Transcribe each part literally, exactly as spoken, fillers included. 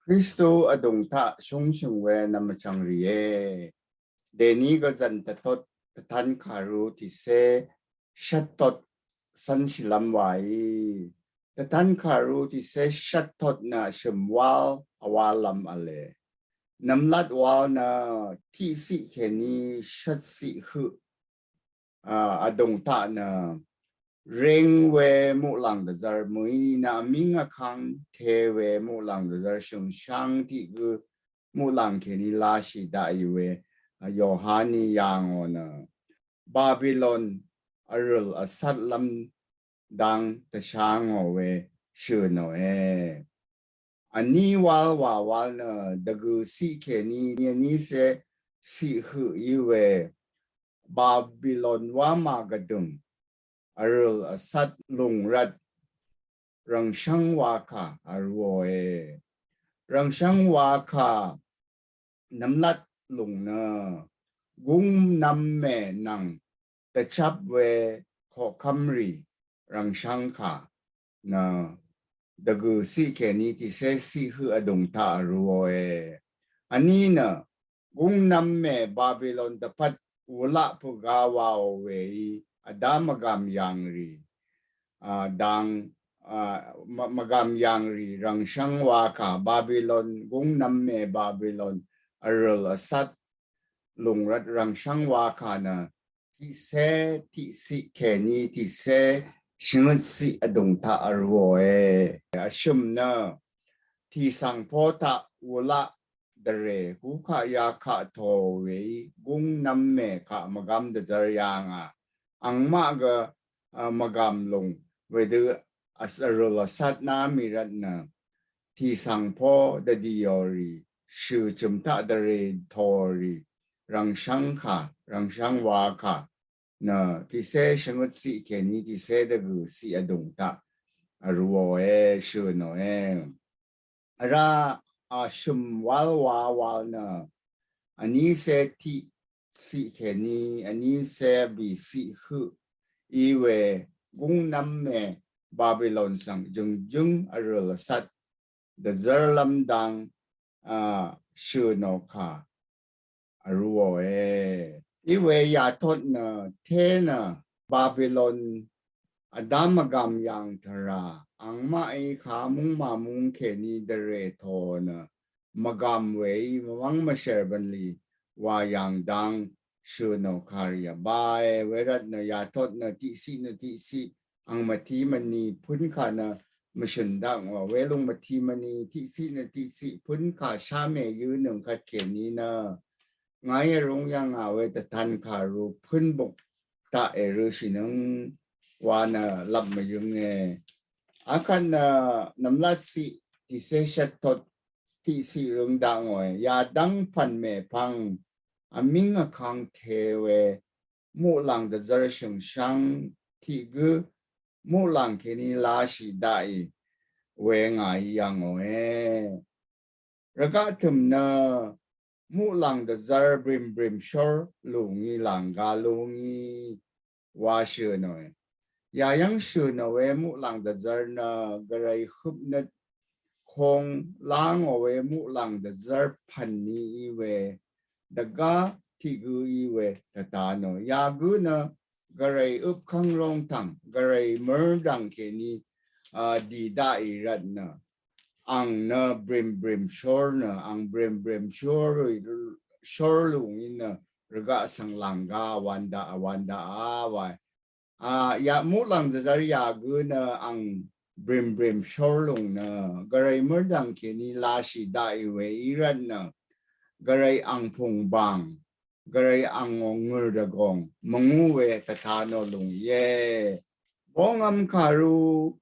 Kristu vdùng taq shúngshø̀ng we nvmvchv̀ng rìe. Dèní gvzv̀n tvtot tvtan kàru tìcé shvttot cv́nshìlv́m wàí. Tvtan kàru tìcé shvttot nø shø̀m wál vwálv́m v̄le. Nvmlat wál nø tiqciq kèní shvtciq høq a, vdùng taq nø ring we muqlàng dvzvr mø̀í nø vmíng vkang te we muqlàng dvzvr shø̀ngsháng tiq gø muqlàng kèní lashì daqì we, a, Yohaní yà ngò nø Babilon vrø̀l vcatlv́m dang dvshá ngò we shø̀ nòe. Vní wál wà wál nø dvgø̀ ciq kèní vní cé ciq høq í we Babilon wámà gvdø̀ng vrø̀l vcat lùng rvt rv̀ngshv́ng wakà vrūòe. Rv̀ngshv́ng wakà nvmlat lùng nø gúngnv̄m mè nvng dvchap we koqkv́mrì rv̀ngshv́ng kà nø dvgø̀ ciq kèní tìcé ciq høq vdùng taq vrūòe. Vní nø gúngnv̄m mè Babilon dvpvt wulaq pø̀ga waò weí vdá mvgàm yàngrì, a, dang, a, mv-, mvgàm yàngrì rv̀ngshv́ng wakà Babilon gúngnv̄m mè Babilon vrø̀l vcat lùng rvt rv̀ngshv́ng wakà nø tiqcé tiqciq kèní tìcé shvngøtciq vdùng taq vrūòe. Vshø̀m nø tìsv̀ng pó taq wulaq dvrè gukaq yakaq tò weí gúngnv̄m mè kaq mvgvm dvzvr yà ngà. Angmaq gø, a, mvgàm lùng wedø vs-, vrø̀l vcat ná mì rvt nø tìsv̀ng pó dvdìò rì shø̀ chø̀m taq dvrè tò rì rv̀ngshv́ng kà, rv̀ngshv́ng wakà nø tìcé shvngøtciq kèní tìcé dvgø̀ ciq vdùng taq vrūòe shø̀ nòe. Vrá, a, shø̀m wál wa wal nø vní cé tiqciq kèní vní cé bìciq høq í we gúngnv̄m mè Babilon svng jø̀ngjǿng vrø̀l vcat dvzv́rlv́m dang, a, shø̀ nò kà vrūòe. Í we yàtot nø té nø Babilon vdá mvgàm yàng tvrà angmaqí kà múng màmúng kèní dvrè tò nø mvgàm weí mvmv́ng mvshèr bv̀nlì wà yàng dang shø̀ nò kàrì vbáe. Wervt nø yàtot nø tiqciq nø tiqciq ang mvtí mvni pǿn kà nø mvshø̀n dakngò welung mvtí mvni tiqciq nø tiqciq pǿn kà shá mèyǿ nøng kvt kèní nø ngàí vrūng yv̀ngà we dvtan kàru pǿn buk taq èrø̄shìnøng wa nø lap mvyǿnge. Akvt nø nvmlat ciq tìcé shvttot tiqciq røng dakngòe. Yadv́ng pv̀n mèpvng vmíng vkang te we muqlàng dvzvr shø̀ngshv́ng tiq gǿ muqlàng kèní lashì daqì we ngàí yv̀ngòe. Rvgaq tø̀m nø muqlàng dvzvr brìmbrìm shór lùngí làngga lùngí wa shø̀ nòe. Yàyv́ng shø̀ nò we muqlàng dvzvr nø gvray høpnøt kong lá ngò we muqlàng dvzvr pv̀n ní í we dvgá tiq gǿ í we dvta nò. Yagǿ nø gvray øpkv́ng rongtv̀ng gvray mørdv̀ng kèní, a, dì daqì rvt nø ang nø brìmbrìm shór nø ang brìmbrìm shór, shór lùngí nø rvgaq svng làngga vwanda, vwanda a wa. A, ya muqlàng dvzvr yagǿ nø ang brìmbrìm shór lùng nø gvray mørdv̀ng kèní lashì daqì we í rvt nø gvray ang pùngbàng gvray angò ngø̀r dvgòng mvngú we dvta nò lùng íe. Bóngvm kàru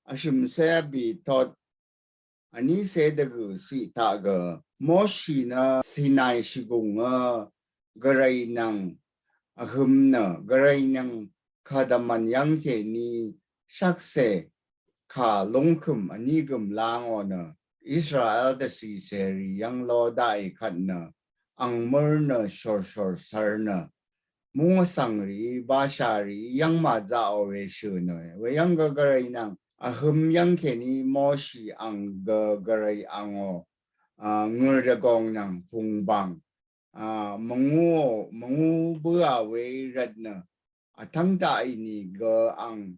vshø̀mcé vbì tot vní cé dvgø̀ ciq taq gø Moshi nø Sinai shvgùng gvray nvng vhøm nø gvray nvng kadvmvn yv́ng kèní shvkse kà lúngkø̀m vní gø̀m lá ngò nø Israel dvcìcèrì yv́ng ló daqì kvt nø ang mø̀r nø shòrshòr cvr nø múng vsvng rìí bashà rìí yv́ng màzaqò we shø̀ nòe. Weyv́ng gø gvray nvng vhøm yv́ng kèní Moshi ang gø gvray angò ngø̀r dvgòng nvng pùngbàng mvngúò, mvngú bǿà we í rvt nø vtv́ng daqì nìgø ang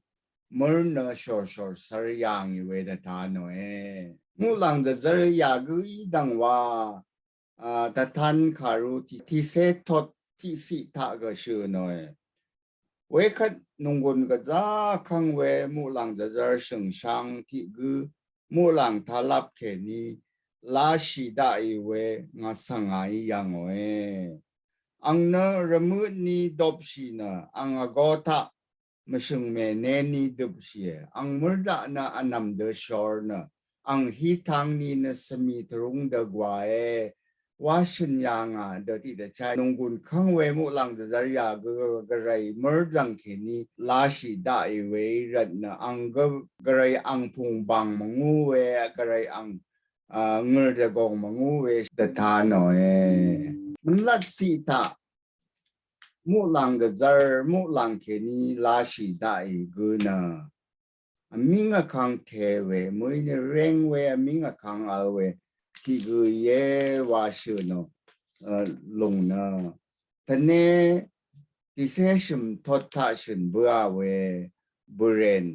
mǿr nø shòrshòr svr yà ngì we dvta nòe. Muqlàng dvzv́r yà gǿ í dv̀ng wa dvtan kàru tiqcé tot tiqciq taq gø shø̀ nòe. Wekvt nònggùn gvzá vkv́ng we muqlàng dvzv́r shø̀ngshang tiq gǿ muqlàng talap kèní lashì daqì we ngà svng ngàí yv̀ngòe. Ang nø rvmøtní dopshì nø ang vgó taq mvshø̀ng mènéní døpshìe. Ang mørdaq nø vnv̀m dø shor nø ang hí tangní nø svmi tvrúng dø gwàe. Wa shø̀n yà ngà dø tiqdvchá nònggùn vkv́ng we muqlàng dvzv́r yà gø gvray mørdv̀ng kèní lashì daqì we í rvt nø ang gø gvray ang pùngbàng mvngú we gvray ang ngø̀r dvgòng mvngú we dvta nòe. Mvlat ciq taq muqlàng dvzv́r muqlàng kèní lashì daqì gø nø vmíng vkang te we mø̀í nø reng we vmíng vkang vl we tiq gø íe wa shø̀ nò lùng nø tvné tiqcé shø̀m tot taq shø̀n bǿà we bø̀rèn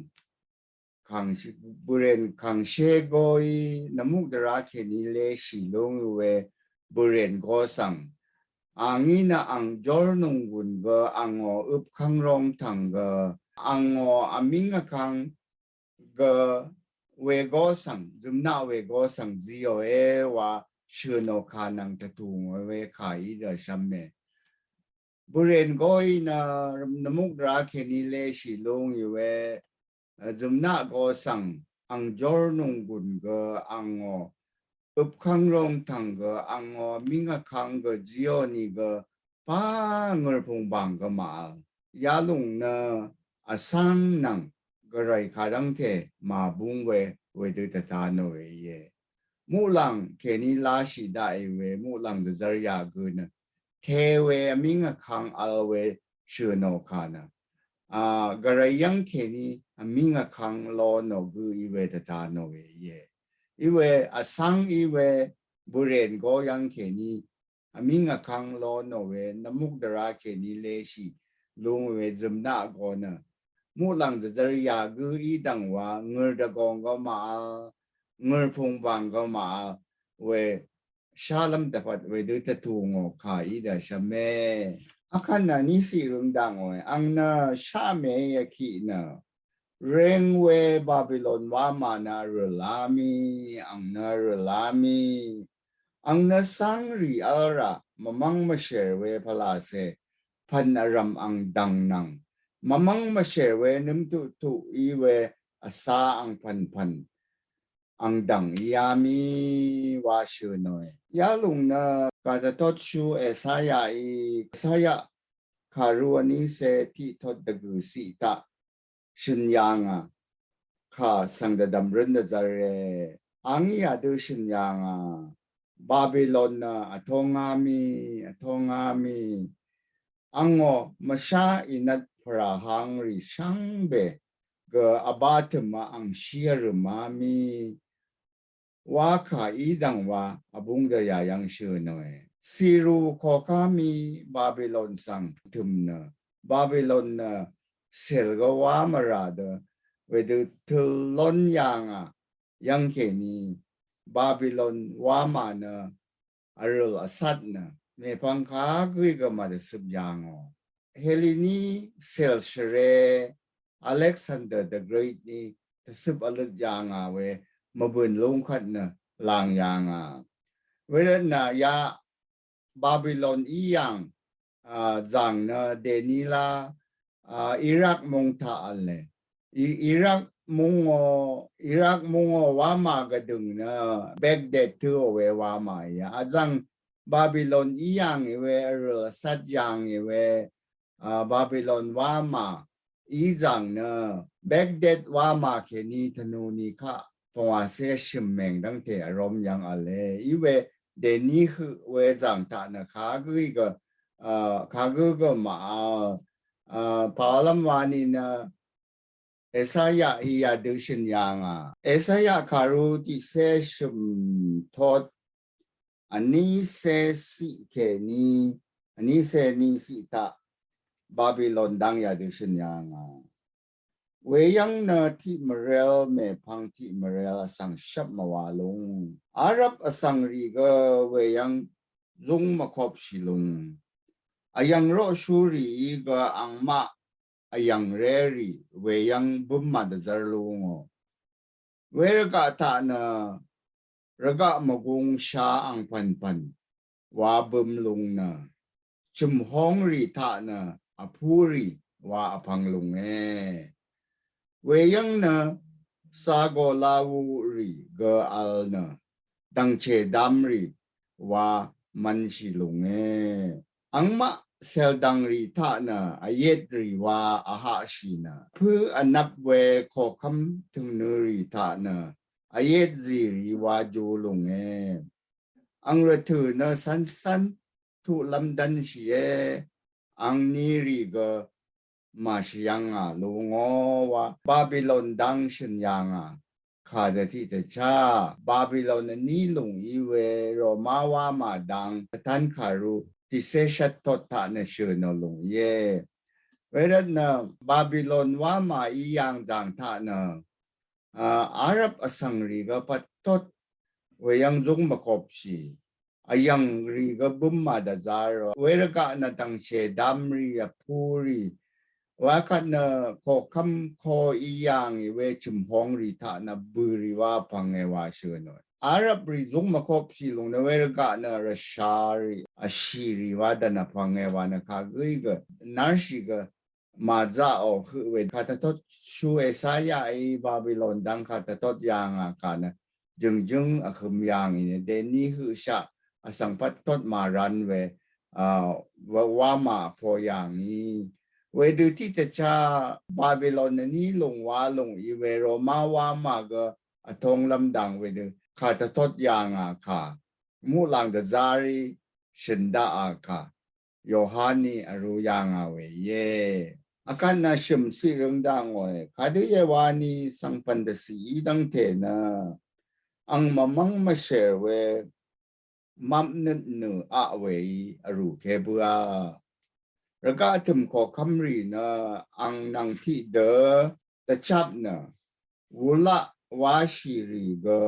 kàngshé, bø̀rèn kàngshé góí nvmuk dvrá kèní léshì lúng we bø̀rèn gó svng a ngí nø ang jór nònggùn gø angò øpkv́ng rong tv̀ng gø angò vmíng vkang gø we gó svng zømnaq we gó svng zíòe wa shø̀ nò kà nvng dvtù ngò we kà í dø shvme. Bø̀rèn góí nø nvmuk dvrá kèní léshì lúng í we zømnaq gó svng ang jór nònggùn gø angò øpkv́ng rong tv̀ng gø angò vmíng vkang gø zíò nìgø pà ngø̀r pùngbàng gø màvl. Yalùng nø vsvng nvng gvray kadv́ngte màbúng we wedø dvta nòe íe. Muqlàng kèní lashì daqì we muqlàng dvzv́r yà gø nø te we vmíng vkang vl we shø̀ nò kà nø a gvray yv́ng kèní vmíng vkang lo nò gø í we dvta nòe íe. Í we vsvng í we bø̀rèn gó yv́ng kèní vmíng vkang lo nò we nvmuk dvrá kèní léshì lúng we zømnaq gó nø muqlàng dvzv́r yà gø í dv̀ng wa ngø̀r dvgòng gø màvl ngø̀r pùngbàng gø màvl we shálv́m dvpvt wedø dvtù ngò kà í dø shvme. Akvt nø ní ciq røng daq ngòe. Ang nø shaqmèí vkiq nø reng we Babilon wamà nø rø̀lá mì, ang nø rø̀lá mì. Ang nø cángrì v́lraq mvmv́ng mvshèr we pvlacè pv̀n vrv̀m ang dv̀ng nvng mvmv́ng mvshèr we nǿmtuqtuq í we vcá ang pv̀npv̀n ang dv̀ng íá mì wa shø̀ nòe. Yalùng nø gàdvtotshú Esayaí, Esaya kàru vnícé tiq tot dvgø̀ ciq taq shø̀n yà ngà kà svng dvdv̀m rǿn dvzvre. A ngí yadø shø̀n yà ngà Babilon nø vtóng á mì, vtóng á mì. Angò mvshá ìnvt pvrà hang rì shvngbe gø vbá tø̀m a angshí vrø̀m á mì. Wa kà í dv̀ng wa vbúng dø yà yv́ng shø̀ nòe. Cìrù koká mì Babilon svng tø̀m nø Babilon nø cèl gø wá mvrà dø wedø tøl lón yà ngà yv́ng kèní Babilon wamà nø vrø̀l vcat nø mèpvng kagǿí gø màdvcøp yà ngò. Helini cèl shvrē Alexander the Great ní dvcøp vløt yà ngà we mvbø̀n lúngkvt nø làng yà ngà. Wervt nø ya Babilon í yàng zàng nø dèní lá Irak mung taq v̄le. Irak mungò, Irak mungò wamà gvdø̀ng nø Baghdad tøò we wamà íe. Vzv̀ng Babilon í yàng í we, vrø̀l vcat yàng í we Babilon wamà í zàng nø Baghdad wamà kèní tvnù ní kaq pvngwàcé shø̀m mèng dv́ngte vróm yv́ng v̄le. Í we dèní høq we zàng taq nø kagǿí gø kagǿ gø màvl. Pàwalv́m wa nìnø Esaya í yadø shø̀n yà ngà. Esaya kàru tiqcé shø̀m tot vnícé ciq kèní vnícé ní ciq taq Babilon dang yadø shø̀n yàngà. Weyv́ng nø tiq mvrel mèpvng tiq mvrel vsvng shvp mvwa lúng. Arvp vsvng rì gø weyv́ng zúng mvkopshì lúng. Vyv̀ng roqshúrìí gø angmaq vyv̀ngré rì weyv́ng bǿm màdvzv́r lúngò. Wervgaq taq nø rvgaq mvgung sha angpv̀npv̀n wa bøm lung nø chø̀mhóngrì taq nø vpúrì wa vpvng lunge. Weyv́ng nø sagola wuqrì gø vl nø dv̀ngchè damrì wa mvnshì lunge. Angmaq cèldv̀ngrì taq nø vyetrì wa vhaqshì nø pǿ vnvp we koqkv́m tø̀ngnø rì taq nø vyet zìrì wa ju lunge. Ang rvtø̀ nø cv́ncv́n tuqlv́m dv́nshìe. Angní rì gø màshvyv́ngà lúngò wa Babilon dang shø̀n yàngà. Kàdø tiqdvchá Babilon vní lùng í we Roma wamà dang dvtánkàru tìcé shvt tot taq nø shø̀nò lùng íe. Wervt nø Babilon wamà í yàng zàng taq nø a, arvp vsvngrì gø pvttot weyv́ng zúng mvkopshì. Vyv̀ngrì gø bǿm màdvzv́r. Wervgaq nø dv̀ngchè damrì vpúrì. Wakvt nø koqkv́m ko í yàngì we chø̀mhóngrì taq nø bø̀rì wa vpvnge wa shø̀nò. Arvprì zúng mvkopshì lùng nø wervgaq nø rvsharì vshìrì wa dvn vpvnge wa nø kagǿí gø narshì gø màzaqò høq we kàdvtot shu Esayaí Babilon dang kàdvtot yàngà kà nø jø̀ngjǿng vhøm yàngì nø dèní høqshaq vsvng pvttot màran we a, wa, wamà vpo yàngì. Wedø tiqdvchá Babilon vní lùng wa lùng í we Roma wamà gø vtonglv́m dang wedø kàdvtot yàngà kà muqlàng dvzv́rí shø̀n daqà kà Yohaní vrū yàngà we íe. Vkvt nø shø̀m ciq røng daqngòe. Kadø íe wani svngpv̀n dvcì í dv́ngte nø ang mvmv́ng mvshèr we mapnøt nø aq weí vrùke bǿà. Rvgaq tø̀m koqkv́mrì nø ang nvng tiqdø dvchap nø wulaq washìrì gø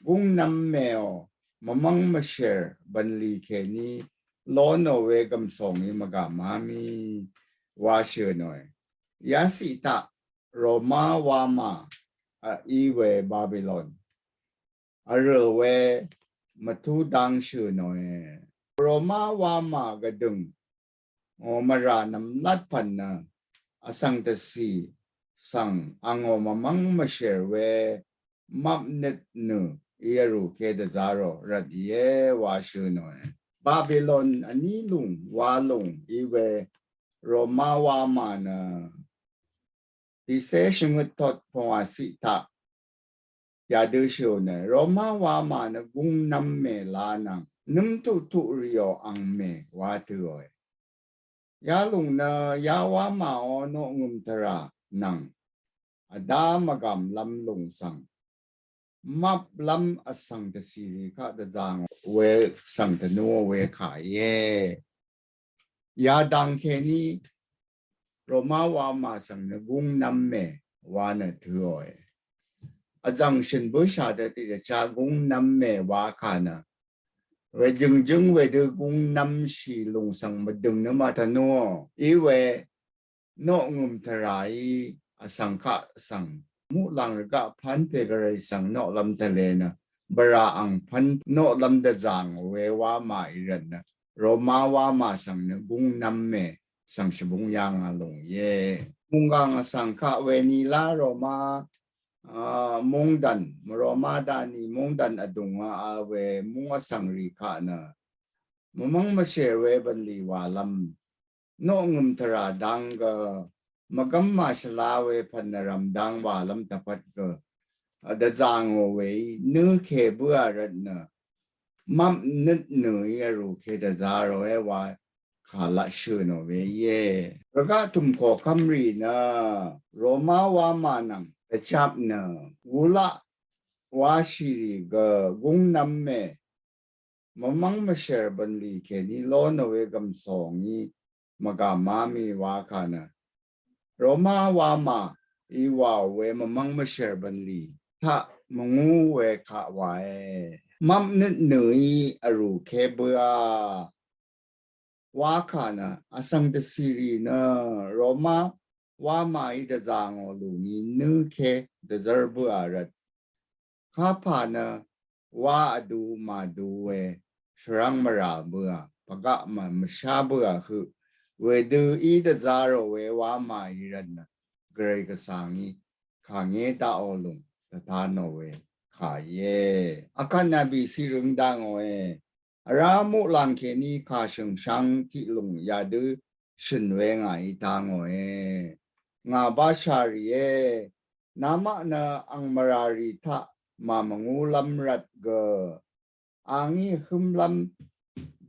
gúngnv́m mèò mvmv́ng mvshèr bv̀nlì kèní lónò we gv̀msòngí mvgàmá mì wa shø̀nòe. Yaciq taq Roma wamà a, í we Babilon vrø̀l we mvtú dang shø̀nòe. Roma wamà gvdø̀ng ngò mvrà nv̀mlat pv̀n nø vsvng dvcì svng angò mvmv́ng mvshèr we mapnøt nø í vrùke dvzá rò rvt íe wa shø̀nòe. Babilon vní lùng wa lùng í we Roma wamà nø tìcé shvngøt tot pvngwà ciq taq yadø shø̀nòe. Roma wamà nø gúngnv́m mè la nvng nǿm tuqtuq rìò ang mè wa tø̀òe. Yalùng nø ya wamàò noqngø̀m tvrà nvng vdá mvgàmlv́m lùng svng maplv́m vsvng dvcìrì kaq dvzàng we svng dvnúò we kà íe. Yadang kèní Roma wamà svng nø gúngnv́m mè wa nø tø̀òe. Vzv̀ng shø̀n bǿshà dø tiqdvchá gúngnv́m mè wa kà nø we jø̀ngjǿng wedø gúngnv́mshì lùng svng mvdø̀ng nø màtvnúò í we noqngø̀m tvràí vsvng kaq svng muqlàng rvgaq pv́n pè gvray svng noqlv́m tvle nø bvrà ang pv́n noqlv́m dvzàng we wamà í rvt nø Roma wamà svng nø gúngnv́m mè svng shvbúng yàngà lùng íe. Munggang vsvng kaq we nila Roma a, mungdàn, Roma dani mungdàn vdùng a, a we mung vsvng rì kaq nø mvmv́ng mvshèr we bv̀nlì wàlv́m noqngø̀m tvrà dang gø mvgv́m màshvla we pv̀n nvrv̀m dang wàlv́m dvpvt gø dvzà ngò weí nø kè bǿà rvt nø mapnøt nø í vrùke dvzá ròe wa kà laq shø̀nò we íe. Rvgaq tø̀m koqkv́mrì nø Roma wamà nvng dvchap nø wulaq washìrì gø gúngnv́m mè mvmv́ng mvshèr bv̀nlì kèní lónò we gv̀msòngí mvgàmá mì wakà nø Roma wamà í wàò we mvmv́ng mvshèr bv̀nlì taq mvngú we kaq wàe. Mvpnøt nø̀í vrùké bǿà wakà nø vsvng dvcìrì nø Roma wamà í dvzà ngò lùngí nø̀ké dvzv́r bǿà rvt kapà nø wa vdu màdu we shvrvng mvrà bǿà pvgaq mvmvshá bǿà høq wedø í dvzà rò we wamà í rvt nø Gvray Gvsvngí kàngé daqò lùng dvtanò we kà íe. Vkvt nvbì ciq røng dvngòe. Vrá muqlàng kèní kà shø̀ngshvng tiq lùng yadø shø̀n we ngàí tangòe. Ngà bashà rìé, namaq nø ang mvràrì taq màmvngúlv́m rvt gø angí vhǿmlv́m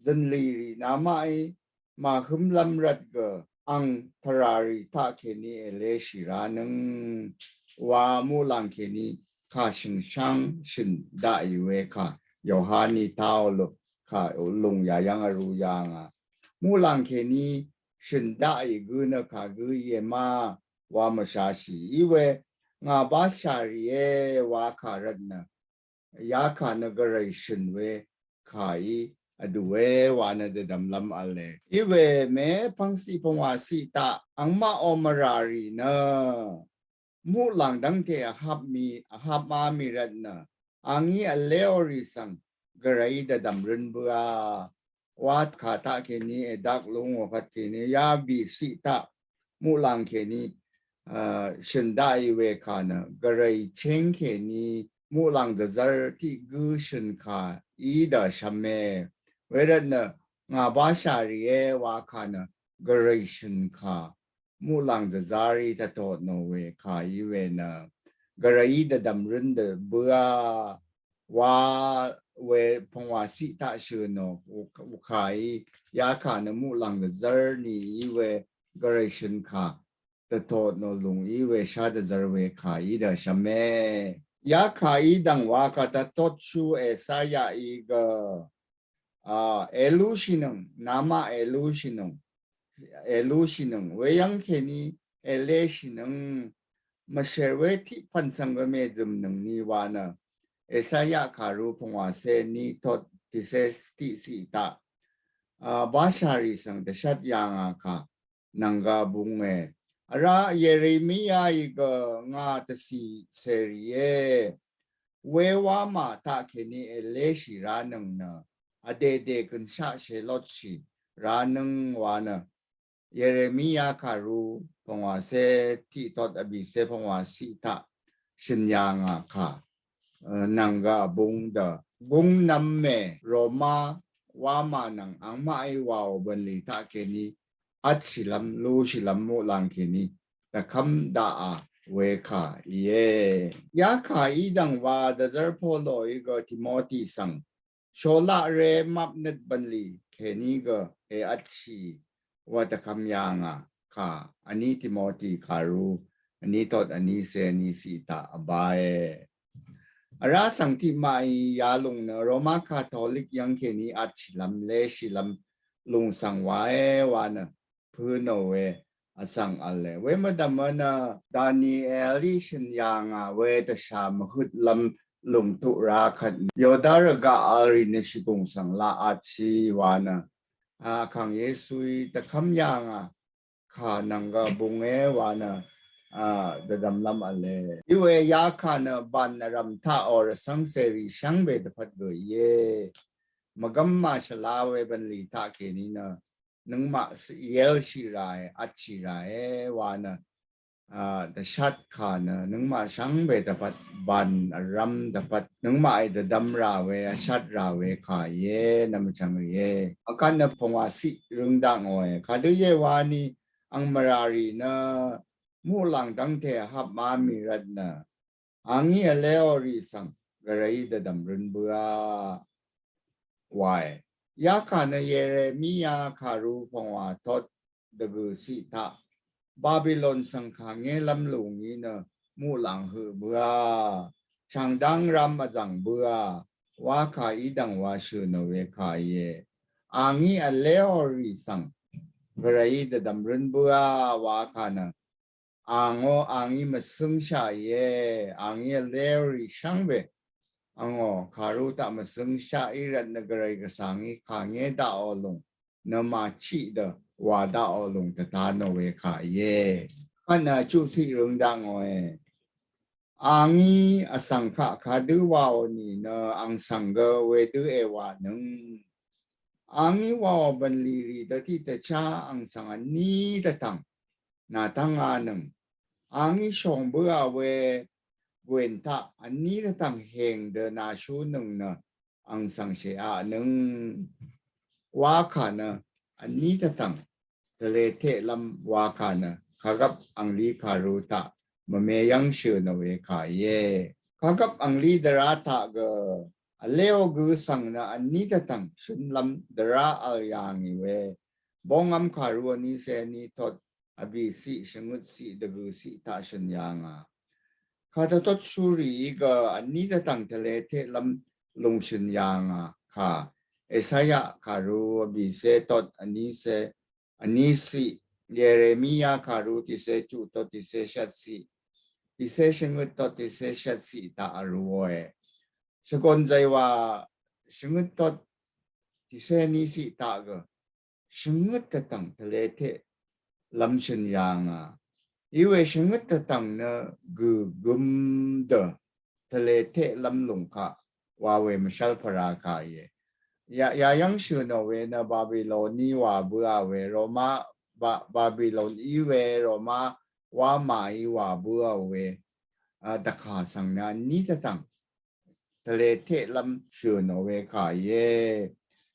zø̀nlì rì namaqí màhǿmlv́m rvt gø ang tvràrì taq kèní èléshì ránøng wa muqlàng kèní kà shø̀ngshvng shø̀n daqì we kà Yohaní tao luk kà lùng yayv́ng vrú yà ngà muqlàng kèní shø̀n daqì gǿ nø kà gǿ íe ma wa mvshashì í we ngà bashà rìé wa kà rvt nø yakà nø Gvray shø̀n we kàí vdùé wa nø dvdvmlv́m v̄le. Í we mèpvng ciq pvngwà ciq taq angmaq ò mvràrì nø muqlàng dv́ngte vhap mì vhap má mì rvt nø angí vléò rì svng Gvrayí dvdvmrǿn bǿà wa kà taq kèní èdak lúngò kvt kèní yabì ciq taq muqlàng kèní shø̀n daqì we kà nø Gvray cheng kèní muqlàng dvzv́r tiq gǿ shø̀n kà í dvshvme. Wervt nø ngà bashà rìé wa kà nø Gvray shø̀n kà muqlàng dvzv́rí tvtot nò we kà í we nø Gvrayí dvdvmrǿn dø bǿà wa we pvngwà ciq taq shø̀n nò kà í yakà nø muqlàng dvzv́r nì í we Gvray shø̀n kà tvtot nò lùng í we shá dvzv́r we kà í dvshvme. Yakà í dv̀ng wa kà tvtot shú Esaya í gø a èlúshìnøng namaq èlúshìnøng èlúshìnøng weyv́ng kèní èléshìnøng mvshèr we tiq pv̀n svng gø mèzø̀mnøng ni wa nø Esaya kàrú pvngwàcé ní tot tiqcé tiqciq taq a bashà rì svng dvshvt yà ngà kà nvng gø bunge. Vrá Yeremiaí gø ngà dvcì cèrìé we wamà taq kèní èléshì ránøng nø vdèdè gø̀nshaq shèlotshì ránøng wa nø Yeremia kàrú pvngwàcé tiq tot vbìcé pvngwà ciq taq shø̀n yà ngà kà nvng gø vbung dø gúng nvm mè Roma wamà nvng angmaqí wàò bv̀nlì taq kèní vtshìlv́m lúshìlv́m muqlàng kèní dvkv́m daqà we kà íe. Yakà í dv̀ng wa dvzv́r Poloí gø Timoti svng sholaq ré mvpnøt bv̀nlì kèní gø èvtshì wa dvkv́m yà ngà kà vní Timoti kàrú vní tot vnícé vníciq taq vbáe. Vrá svng tiqmaqí yalùng nø Roma Katolik yv́ng kèní vtshìlv́m léshìlv́m lùng svng waé wa nø pø̄nò we vsvng v̄le. We mvdv̀m nø Danielí shø̀n yà ngà we dvshà mvhøtlv́m lùng tuq ra kvt Yoda rvgaq v̄l rì nø shìgùng svng laq vtshì wa nø a Vkàng Yesuí dvkv́m yà ngà kà nvng gø bunge wa nø a dvdvmlv́m v̄le. Í we yakà nø bàn vrv̀m taq ò rvcv́ng cèrì shvngbe dvpvt gø íe. Mvgv́m màshvla we bv̀nlì taq kèní nø nøngmaq yelshì ràe vtshì ràe wa nø a dvshat kà nø nøngmaq shvngbe dvpvt bàn vrv̀m dvpvt nøngmaqí dvdvm rà we vshat rà we kà íe nvmvchvng rìe. Akvt nø pvngwà ciq røng dakngòe. Kadø íe wani ang mvràrì nø muqlàng dv́ngte vhap má mì rvt nø angí vléò rì svng Gvrayí dvdvmrøn bǿà wae. Yakà nø Yeremia kàrú pvngwà tot dvgø̀ ciq taq Babilon svng kàngélv́m lùngí nø muqlàng høq bǿà, chàngdáng rám vzv̀ng bǿà, wa kà í dv̀ng wa shø̀n ò we kà íe. Àngí vléò rì svng Gvrayí dvdv̀m rǿn bǿà wa kà nø, àngó àngí mvsǿngshaq íe. Àngí vléò rì shvngbe àngó kàrú taq mvsǿngshaq í rvt nø Gvray Gvsàngí kà ngé daqò lúng nø màchiq dø wa daqò lúng tvta nò we kà íe. Kvt nø chuqciq røng daq ngòe. Àngí vsvng kaq kadø waò nìnø àng svng gø wedø èwànøng. Àngí waò bv̀nlì rì dø tiqdvchá àng svng vní dvtv̀ng nàtv́ng anøng. Àngí shòng bǿà we gwèn taq vní dvtv̀ng hèng dø nàshúnøng nø àng svng shèaqnøng. Wa kà nø vní dvtv̀ng tvlé teqlv́m wa kà nø kàgvp àngli kàrú taq mvme yv́ng shø̀n ò we kà íe. Kàgvp àngli dvrá taq gø vléò gø svng nø vní dvtv̀ng shø̀nlv́m dvrá vl yà ngì we. Bóngv́m kàrú vní cé vní tot vbìciq shvngøtciq dvgø̀ciq taq shø̀n yà ngà. Kà dvtot shúrì í gø vní dvtv̀ng tvlé teqlv́m lúng shø̀n yà ngà kà. Esaya kàrú vbìcé tot vní cé vní ciq, Yeremia kàrú tiqcé chuq tot tiqcé shvtciq, tiqcé shvngøt tot tiqcé shvtciq taq vrú òe. Shvgòn zàywà shvngøt tot tiqcé vní ciq taq gø shvngøt dvtv̀ng tvlé teqlv́m shø̀n yà ngà. Íwe shvngøt dvtv̀ng nø gø̀gøm dø tvlé teqlv́m lúng kaq wa we mvshv́l pvrá kà íe. Yà, yà yv́ng shø̀n ò we nø Babilon í wà bǿà we Roma, Ba-, Babilon í we Roma wamà í wà bǿà we, a, dvkà svng nø vní dvtv̀ng tvlé teqlv́m shø̀n ò we kà íe.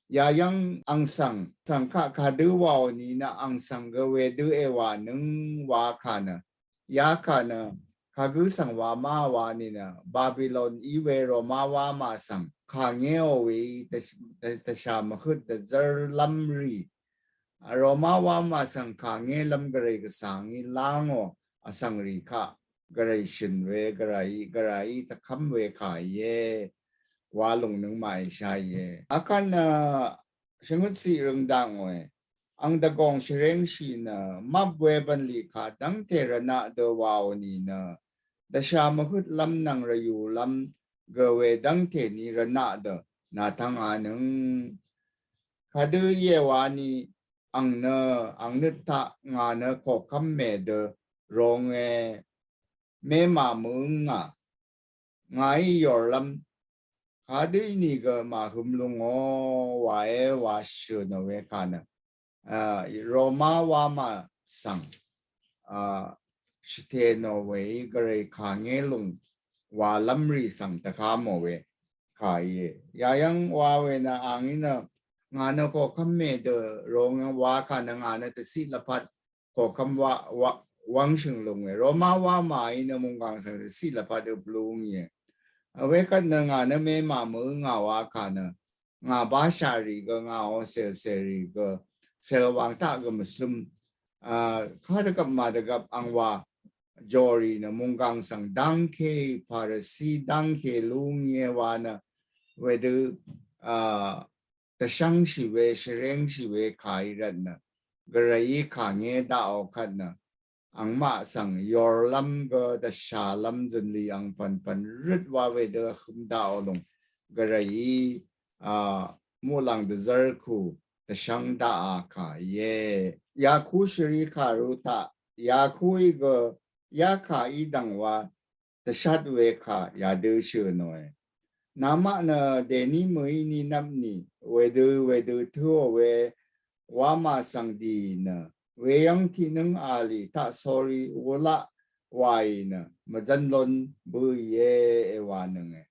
Yà yv́ng àng svng, svng kaq kadø waò nìnø àng svng gø wedø èwànøng wa kà nø. Ya kà nø kagǿ svng wamà wa nìnø Babilon í we Roma wamà svng kà ngéò we í dv-, dv-, dvshà mvhøt dvzv́rlv́m rì. Roma wamà svng kà ngélv́m Gvray Gvsàngí lángò vsvng rì kaq Gvray shø̀n we Gvray, Gvray tvkv́m we kà íe. Wa lúng nøngmaq èsha íe. Akvt nø shvngøtciq røng daq ngòe. Àng dvgòng shvréngshì nø mvp we bv̀nlì kà dv́ngte rvnaq dø waò nìnø dvshà mvhøtlv́m nvng rvyùlv́m gø we dv́ngte ni rvnaq dø nàtv́ng anøng. Kadø íe wa ni àng nø, àng nøt taq ngà nø koqkv́m mèdø ronge, mèmà mø̀ngà, ngàí yòrlv́m kadø ínìgø màhøm lúngò wa e wa shø̀n ò we kà nø, a, Roma wamà svng, a, shvtè nò we í Gvray kà ngé lúng walv́m rì svng dvkà mò we kà íe. Yà yv́ng wa we nø àngí nø ngà nø koqkv́m mèdø ronge wa kà nø ngà nø dvciq lvpat koqkv́m wa, wa, wv́ngshø̀ng lúng we. Roma wamà í nø mùnggàng svng dvciq lvpat øp lúngì e. Wekvt nø ngà nø mèmà mø̀ngà wa kà nø ngà bashà rì gø, ngà ò cèlcèl rì gø, cèlwàng taq gø mvsøm, a, kadvgvp màdvgvp àng wa jòrì nø mùnggàng svng dv́ngke, Parasi dv́ngke lúngì e wa nø wedø, a, dvshv́ngshì we, shvréngshì we kà í rvt nø Gvrayí kà ngé daqò kvt nø àngmaq svng yòrlv́m gø dvshàlv́m zø̀nlì àng pv̀npv̀n røt wa wedø vhøm daqò lúng Gvrayí, a, muqlàng dvzv́r kù dvshv́ng daqà kà íe. Yaku shvrì kàrú taq, yakuí gø yakà í dv̀ng wa dvshat we kà yadø shø̀n òe. Namaq nø dèní mø̀í ni nvpni wedø wedø tǿò we wamà svng dì nø weyv́ng tiqnǿng a lì taq sórí wulaq wàì nø mvzv́n lón bǿìe èwànønge.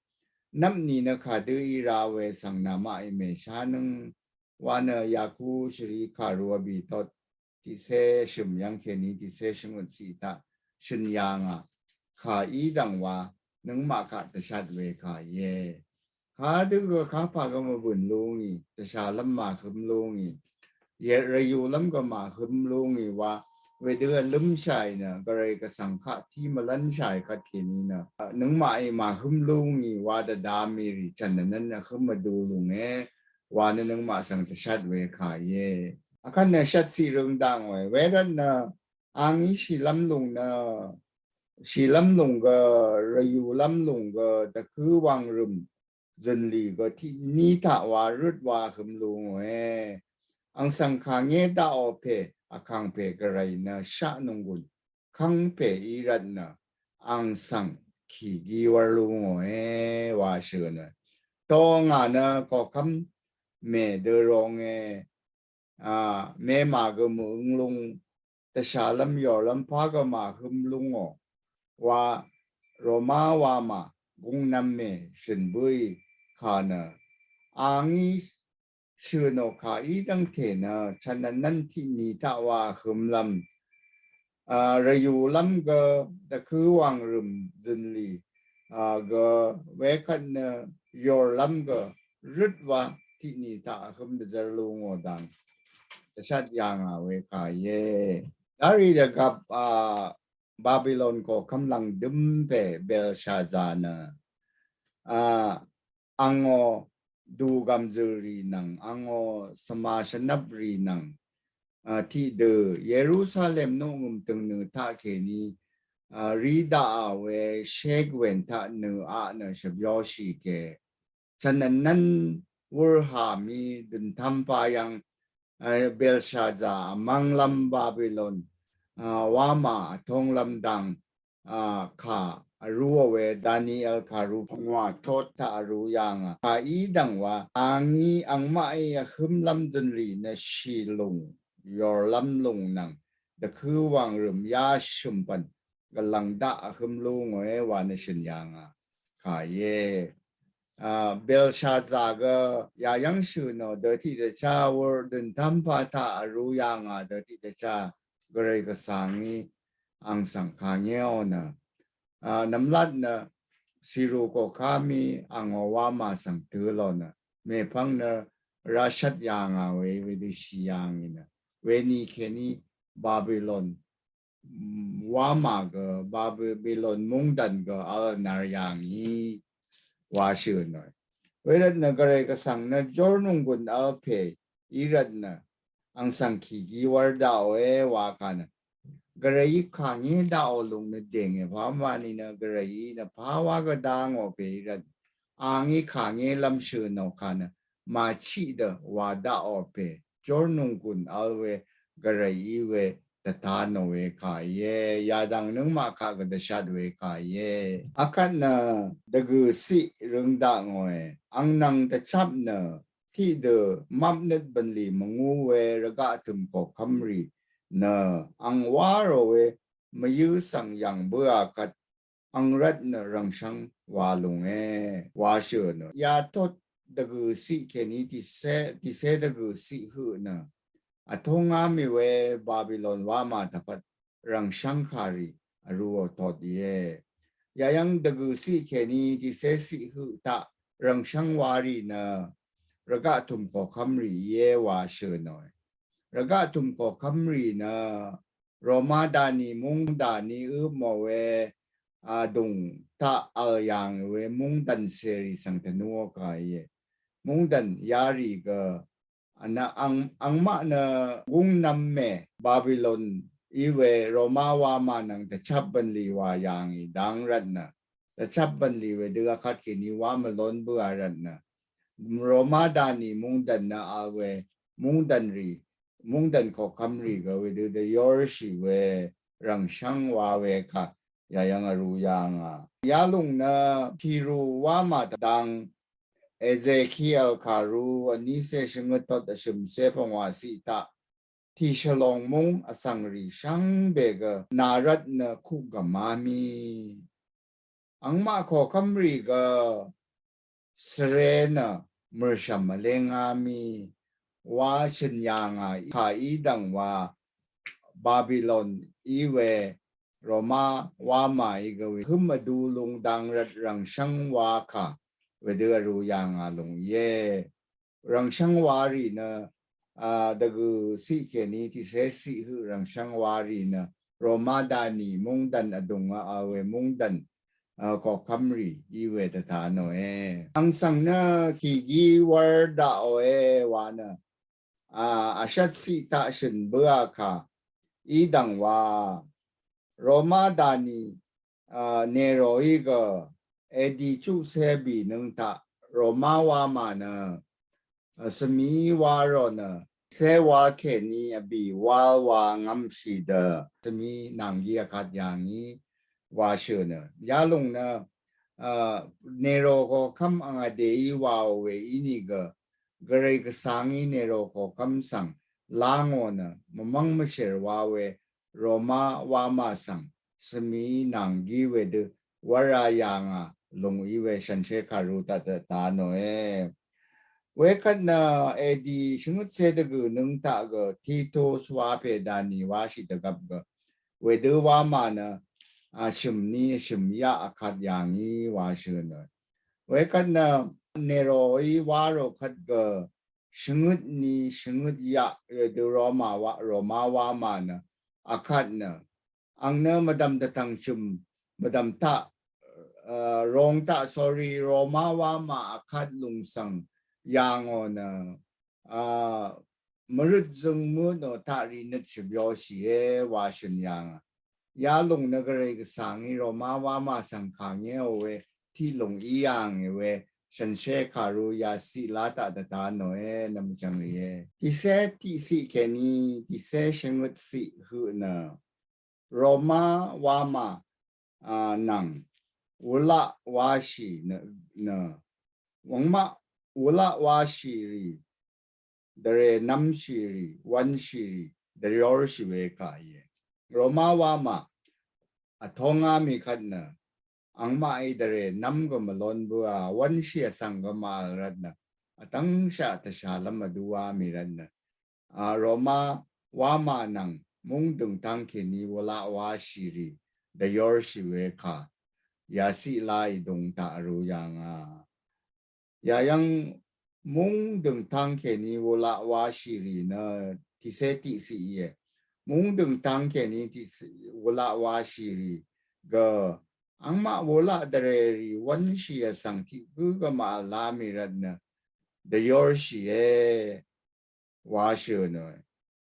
Nvpni nø kadø í ra we svng namaqí mèshánǿng wa nø yaku shvrì kàrú vbì tot tiqcé shø̀m yv́ng kèní tiqcé shvngøt ciq taq shø̀n yà ngà kà í dv̀ng wa nøngmaq kaq dvshat we kà íe. Kadø gø kapà gø mvbø̀n lúngì, dvshàlv́m màhøm lúngì, rvyùlv́m gø màhøm lúngì wa wedø vlømshaì nø, gvray gvsvng kaq tiq mvlvnshàì kvtkèní nø, nøngmaqí màhǿm lúngì wa dvdvmì rì, chv̀n vnvn vhǿm vdu lúnge, wa nø nøngmaq svng dvshat we kà íe. Akvt nø shvt siq røng dvngòe, wervt nø, angí shìlv́m lúng nø, shìlv́m lúng gø, rvyùlv́m lúng gø, dvkǿ wàngrø̀m, zø̀nlì gø tiq ní taq wa røt wa vhǿm lúngòe. Àng svng kàngé daqò pè, vkàngpè gvray nø shaq nunggun, kàngpè í rvt nø, àng svng kì gí wvr lúngòe, wa shø̀nòe. To ngà nø koqkvm mèdø ronge, a, mèmà gø mø̀øng lúng, dvshàlv́m yòrlv́m pà gø màhǿm lúngò, wa Roma wamà, gúngnvm mè shø̀n bǿì kà nø, angí shø̀nò kà í dv́ngte nø, chv̀n vnvn tiq ní taq wa vhǿmlv́m, a, rvyùlv́m gø, dvkǿ wàngrø̀m zø̀nlì, a, gø, wekvt nø, yòrlv́m gø, røt wa tiq ní taq vhǿm dvzvr lúngò dvng dvshat yà ngà we kà íe. Darì dvgvp, a, Babilon koqkvm lv̀ngdø̀m pè Belshaza nø, a, àngó dugv̀m zø̀l rì nvng, àngó svma shvnvp rì nvng, a, tiqdø Yerusalem nungø̀m tø̀ngnø taqkèní, a, rì daqà we shegwen taq nø aq nø shvbyoshì ke, chv̀n vnvn wurhà mì dø̀ntam pà yv̀ng, a, Belshaza vmv̀nglv́m Babilon, a, wamà vtònglv́m dvng, a, kà vrúò we Daniel kàrú pvngwà tot taq vrú yà ngà. Kà í dv̀ng wa, angí àngmaqí vhǿmlv́m zø̀nlì nø shì lúng, yòrlv́m lúng nvng, dvkǿ wàngrø̀m yà shø̀mpv̀n, gvlv̀ng daq vhǿm lúngòe wa nø shø̀n yà ngà kà íe. A, Belshaza gø yayv́ng shø̀nò dø tiqdvchá wur dø̀ntam pà taq vrú yà ngà dø tiqdvchá gvray gvsvng í àng svng kàngéò nø, a, nvmlat nø sìrù koqkà mì àngó wamà svng tø̄lò nø, mèpv̀ng nø rashvt yà ngà we, wedø shì yà ngì nø, weni kèní Babilon, mm, wamà gø, Babilon mungdàn gø vl nvr yà ngì wa shø̀nòe. Wervt nø gvray gvsvng nø jórnunggun vl pè í rvt nø, àng svng kì gí wvr daqòe wa kà nø, gvrayí kàngé daqò lúng nø dènge pà mvní nø gvrayí nø pà wa gvdvngò pè í rvt, angí kàngélv́m shø̀nò kà nø, màchiq dø wa daqò pè, jórnunggun vl we, gvray í we, dvtanò we kà íe, yadv̀ng nøngmaq kaq gø dvshat we kà íe. Akvt nø, dvgø̀ ciq røng daqngòe, àng nvng dvchap nø, tiqdø mvpnøt bv̀nlì mvngú we rvgaq tø̀m koqkvm rì nø, àng wárò we, mvyǿ svng yv̀ng bǿà kvt, àng rvt nø rv̀ngshv́ng wa lúnge, wa shø̀nò. Yatot dvgø̀ ciq kèní tìcé, tìcé dvgø̀ ciq høq nø, vtóng ngá mì we Babilon wamà dvpvt rv̀ngshv́ng kàrì vrúò tot íe. Yayv́ng dvgø̀ ciq kèní tìcé ciq høq taq rv̀ngshv́ng wa rì nø, rvgaq tø̀m koqkvm rì íe wa shø̀nòe. Rvgaq tø̀m koqkvm rì nø, Roma dani mungdani øpmò we, a, vdùng taq vl yà ngì we mungdàn cèrì svng tvnúò kà íe. Mungdàn yarì gø, a, nø àng, àngmaq nø gúngnvm mè Babilon í we Roma wamà nvng dvchap bv̀nlì wa yà ngì dvng rvt nø, dvchap bv̀nlì wedø akvt kèní wa mvlón bǿà rvt nø, Roma dani mungdàn nø vl we mungdàn rì, mungdàn koqkvm rì gø wedø dvyórshì we rv̀ngshv́ng wa we kà yayv́ng vrú yà ngà. Yalúng nø tìrù wamà dvng Ezekiel kàrú vnícé shvngøt tot vshø̀mcé pvngwà ciq taq, tìshvlong múng vsvng rì shvngbe gø nà rvt nø kuq gvmá mì. Àngmaq koqkvm rì gø svre nø mø̀rshv̀m vlé ngá mì wa shø̀n yà ngà kà í dv̀ng wa Babilon í we Roma wamà í gø we hǿm vdu lúng dvng rvt rv̀ngshv́ng wa kà wedø vrú yà ngà lúng íe. Rv̀ngshv́ng wa rì nø a, dvgø̀ ciq kèní tiqcé ciq høq rv̀ngshv́ng wa rì nø Roma dani mungdv̀n vdùng a, a we mungdv̀n, a, koqkv́m rì í we dvta nòe. Àng svng nø kìgí wv́r daqòe wa nø, a, vshvt ciq taq shø̀n bǿà kà í dv̀ng wa Roma dani, a, Neroí gø edi chuqcé bìnøng taq Roma wamà nø, a, svmí wa rò nø cé wal kèní vbì wal wa ngv́mshì dø svmí nv̀nggí vkat yà ngí wa shø̀ nø. Yalùng nø, a, Nero koqkv́m ang vdèí waò we ínìgø, Gvray Gvsvngí Nero koqkv́m svng lá ngò nø, mvmv́ng mvshèr wa we Roma wamà svng svmí nv̀nggí wedø wv́ra yà ngà lùng í we shànshér kàru taq dvta nòe. Wekvt nø edi shvngøtcé dvgø̀nøng taq gø Titus wa pè dani washì dvgvp gø wedø wamà nø, a, shø̀m ni shø̀m yaq vkat yà ngí wa shø̀ nø. Wekvt nø Neroí wa rò kvt gø shvngøt ni shvngøt yaq wedø Roma wa, Roma wamà nø vkat nø àng nø mvdv̀m dvtv̀ng shø̀m, mvdv̀m taq, a, rong taq, sorry, Roma wamà vkat lùng svng yà ngò nø, a, mvrøt zøng mø nò taq rì nøt shvbyoshìe wa shø̀n yà ngà. Yalùng nø Gvray Gvsvngí Roma wamà svng kà ngéò we tiq lùng í yà ngì we shànshér kàru yaciq lá taq dvta nòe nvmchvng rìe. Tiqcé tiqciq kèní tiqcé shvngøt ciq høq nø Roma wamà, a, nvng wulaq washì nø, nø wvngmaq wulaq washì rì dvrè nvmshì rì, wvnshì rì, dvyorshì we kà íe. Roma wamà vtongá mì kvt nø, angmaqí dvrè nvm gø mvlon bøà, wvnshì vsvng gø màvl rvt nø, vtvngshaq tvshàlv́m vdúá mì rvt nø, a, Roma wamà nvng múng dø̀ngtang kèní wulaq washì rì, dvyorshì we kà, yaciq lá ìdung taq vrū yà ngà. Yayv́ng múng dø̀ngtang kèní wulaq washì rì nø tiqcé tiqciq íe. Múng dø̀ngtang kèní tiqciq wulaq washì rì gø angmaq wulaq dvrè rì wvnshì vsvng tiq gǿ gø màvl lá mì rvt nø dvyorshìe wa shø̀ nòe.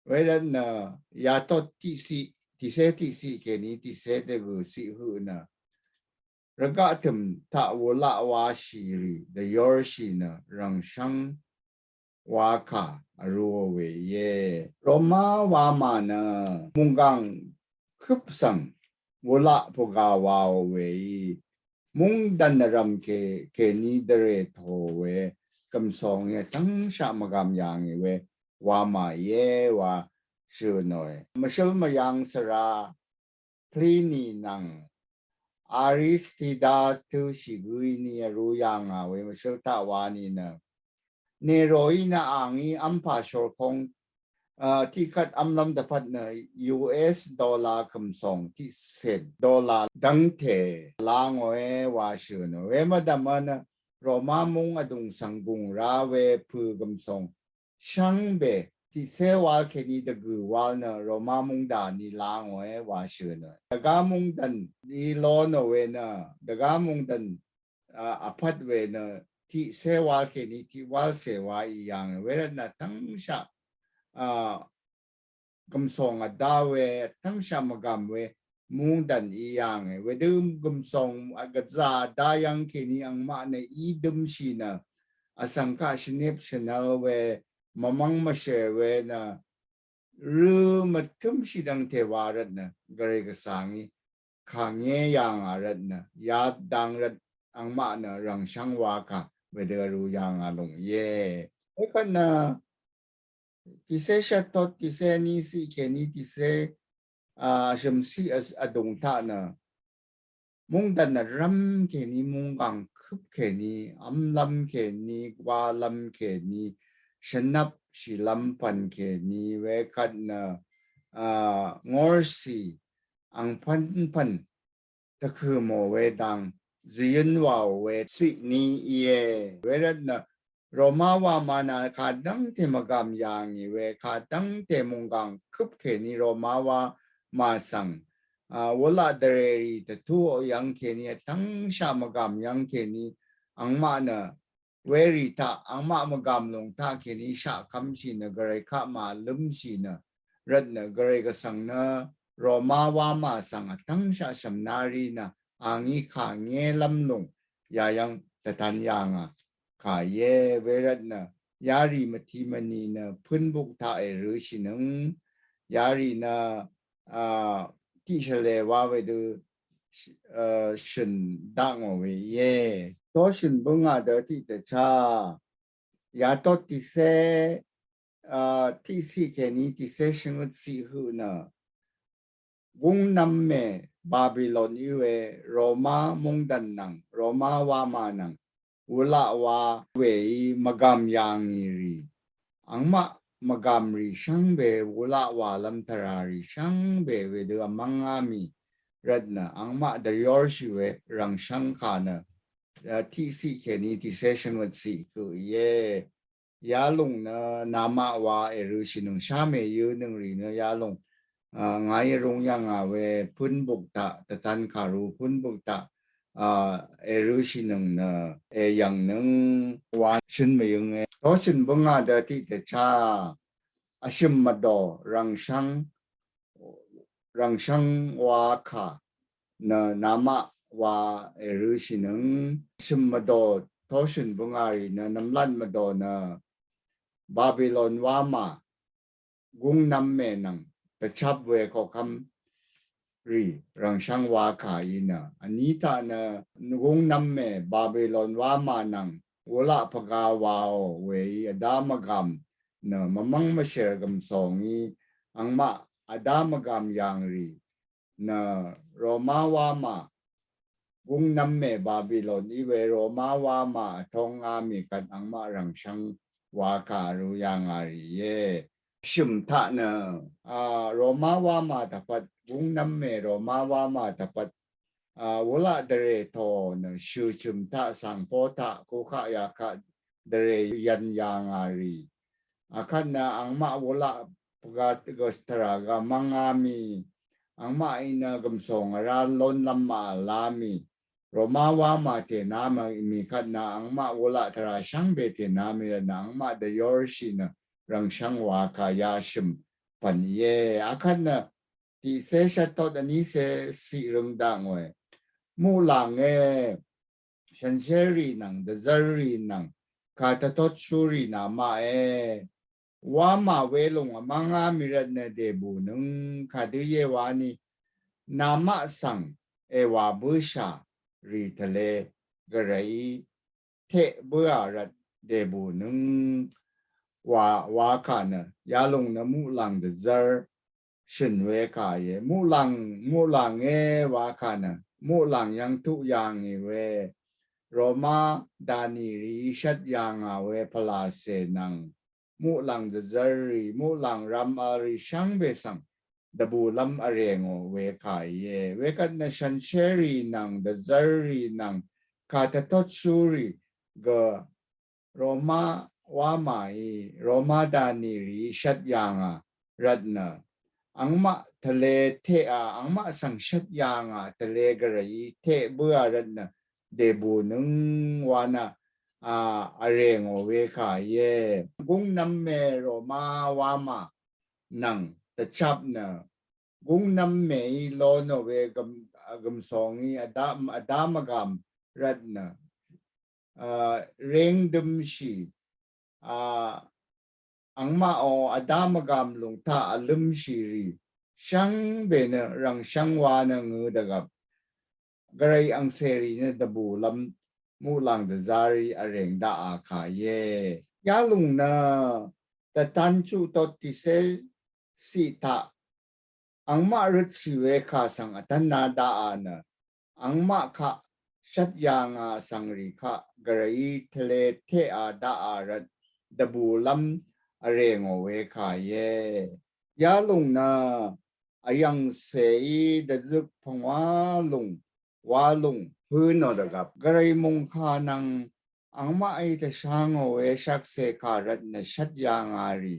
Wervt nø yatot tiqciq, tiqcé tiqciq kèní tiqcé dvgø̀ ciq høq nø rvgaq tø̀m taq wulaq washì rì dvyorshì nø rv̀ngshv́ng wa kà vrūò we íe. Roma wamà nø mùnggàng køp svng wulaq pvgà waò we í. Mungdv̀n vrv̀m kè, kèní dvrè tò we gv̀msòngí vtv́ngshaq mvgàm yà ngì we wamà íe wa shø̀ nòe. Mvshǿl mvyvng svra Pliny nvng Aristida tø̄shì gǿí ni vrū yà ngà we mvshǿl taq wa ni nø Neroí nø àngí v́mpà shorkong, a, tiqkvt v́mlv́m dvpvt nø U S dollar kø̀msòng tiqcèn dollar dv́ngte lá ngòe wa shø̀ nò. We mvdv̀m nø Roma múng vdùng svng gùng rá we pø̀ gv̀msòng shvngbe tiqcé wal kèní dvgø̀ wal nø Roma múng dà ni lá ngòe wa shø̀ nò. Dvgá mungdv̀n í ló nò we nø, dvgá mungdv̀n a, vpvt we nø tiqcé wal kèní tiq wal cè wa í yà ngì. Wervt nø vtv́ngshaq, a, gv̀msòng vdá we, vtv́ngshaq mvgàm we mungdv̀n í yà ngì. Wedø gv̀msòng, a, gvzà vdá yv́ng kèní angmaq nø í dømshì nø vsvng kaq shvnip shvnvl we mvmv́ng mvshè we nø rø mvtǿmshì dvngte wa rvt nø Gvray Gvsvngí kà ngé yà ngà rvt nø yadang rvt angmaq nø rv̀ngshv́ng wa kà wedø vrū yà ngà lúng íe. Wekvt nø tiqcé shvtot, tiqcé niqciq kèní tiqcé, a, shø̀mciq, a, vdùng taq nø mungdv̀n vrv́m kèní, munggang køp kèní, v́mlv́m kèní, gwálv́m kèní, shvnvp shìlv́m pv̀n kèní, wekvt nø, a, ngorcì angpv́npv̀n tvkø̀ mò we dang zvyǿn wàò we ciq ní íe. Wervt nø Roma wamà nø kadv́ngte mvgàm yà ngì we, kadv́ngte munggang køp kèní Roma wamà svng, a, wulaq dvrèrì dvtú yv́ng kèní vtv́ngshaq mvgàm yv́ng kèní angmaq nø werì taq angmaq mvgàm lùng taq kèní shaqkv́mshì nø gvray kaq màlǿmshì nø rvt nø gvray gvsvng nø Roma wamà svng vtv́ngshaq shv̀mnarì nø angí kà ngélv́m lùng yayv́ng dvtan yà ngà kà íe. Wervt nø yarì mvti mvni nø pǿnbuk taq èrø̄shìnøng yarì nø, a, tiq shvlē wa wedø, a, shø̀n dakngò we íe. Toshø̀n bǿngà dø tiq dvchá yatot tiqsé, a, tiqsiq kèní tiqsé shvngøt siq høq nø gúngnv́m mè Babilon í we Roma mungdàn nvng Roma wamà nvng wulaq wa weí mvgàm yà ngì rì angmaq mvgàmrì shvngbe wulaq walv́m tvràrì shvngbe wedø vmv́ngá mì rvt nø angmaq dvyorshì we rv̀ngshv́ng kà nø, a, tiqsiq kèní tiqsé shvngøt siq høq íe. Yalùng nø namaq wa èrø̄shìnøng shámè yø̄nøngrì nø yalùng, a, ngàí rung yv̀ngà we pǿnbuk taq dvtan kàru pǿnbuk taq, a, èrø̄shìnøng nø èyv̀ngnøng wa shø̀n mvyǿnge. Toshø̀n bǿngà dø tiq dvchá vshø̀m mvdò rv̀ngshv́ng rv̀ngshv́ng wa kà nø namaq wa èrø̄shìnøng vshø̀m mvdò toshø̀n bǿngàrì nø nvmlat mvdò nø Babilon wamà gúngnv́m mè nvng dvchap we koqkv́m rì rv̀ngshv́ng wa kà í nø vní taq nø gúngnv́m mè Babilon wamà nvng wulaq pvga waò weí vdá mvgàm nø mvmv́ng mvshèr gv̀msòngí angmaq vdá mvgàm yàngrì nø Roma wamà gúngnv́m mè Babilon í we Roma wamà vtóng á mì kvt angmaq rv̀ngshv́ng wa kà ru yà ngà rì íe. Shø̀m taq nø, a, Roma wamà dvpvt gúngnv́m mè Roma wamà dvpvt, a, wulaq dvrè tò nø shø̀ chø̀m taq svng po taq kukaq yakaq dvrè yv̀n yà ngà rì. Akvt nø angmaq wulaq pvga gø tvrà gø mv́ngá mì. Angmaqí nø gv̀msòng vrá lónlv́m màvlá mì. Roma wamà tèná mì kvt nø angmaq wulaq tvrà shvngbe tèná mì rvt nø angmaq dvyorshì nø rv̀ngshv́ng wa kà yashø̀m pv̀n íe. Akvt nø tiqcé shvttot vnícé siq røng dakngòe. Muqlàngé shànsherrì nvng dvzv́rrì nvng kà dvtotshúrì namaqe. Wamà welùng vmv́ngá mì rvt nø dèbùnøng kadø íe wani namaq svng èwà bǿshà rì tvle gvrayí teq bǿà rvt dèbùnøng wa, wa kà nø yalùng nø muqlàng dvzv́r shø̀n we kà íe. Muqlàng, muqlàngé wa kà nø muqlàng yv̀ng tuq yà ngì we Roma dànì rìí shvt yà ngà we pvlàcè nvng muqlàng dvzv́rrì muqlàng rv̄m v̄lrì shvngbe svng dvbùlv́m vrè ngò we kà íe. Wekvt nø shànsherrì nvng dvzv́rrì nvng kà dvtotshúrì gø Roma wamàí Roma dànì rìí shvt yà ngà rvt nø angmaq tvle teqà angmaq svng shvt yà ngà tvle gvrayí teq bǿà rvt nø dèbùnøng wa nø, a, vrè ngò we kà íe. Gúngnv́m mè Roma wamà nvng dvchap nø gúngnv́m mèí lónò we gv̀m, gv̀msòngí vdá, vdá mvgàm rvt nø, a, réng dømshì, a, angmaqò vdá mvgàm lùng taq vlǿmshì rì shvngbe nø rv̀ngshv́ng wa nø ngø dvgvp gvray angcèrì nø dvbùlv́m muqlàng dvzv́rrì vrèng daqà kà íe. Yalùng nø dvtan chuq tot tiqcé siq taq angmaq røtshì we kà svng vtv́nna daqà nø angmaq kaq shvt yà ngà svngrì kaq gvrayí tvle teqà daqà rvt dvbùlv́m vrè ngò we kà íe. Yalùng nø vyv̀ngcèí dvzøk pvngwá lùng wá lùng hø̄ nò dvgvp gvray mòngkà nvng angmaqí tvshá ngò we shvkse kà rvt nø shvt yà ngà rì,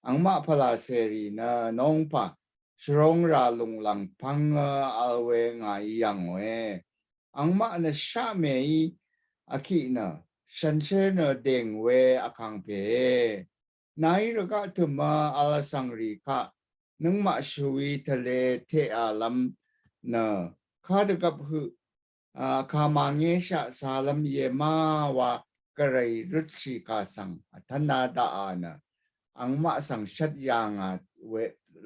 angmaq pvlacèrì nø nongpà shvrong rà lùng lv̀ng pvngø vl we ngàí yv̀ngòe. Angmaq nø shaqmèí vkiq nø shànshér nø dèng we vkàngpèe. Nàí rvgaq tø̀mø vl vsvng rì kaq nøngmaq shvwi tvle teq vlv́m nø kadvgvp høq a, kà màngéshaq càlv́m íe má wa gvray røtshì kà svng vtv́ná daqà nø angmaq svng shvt yà ngà we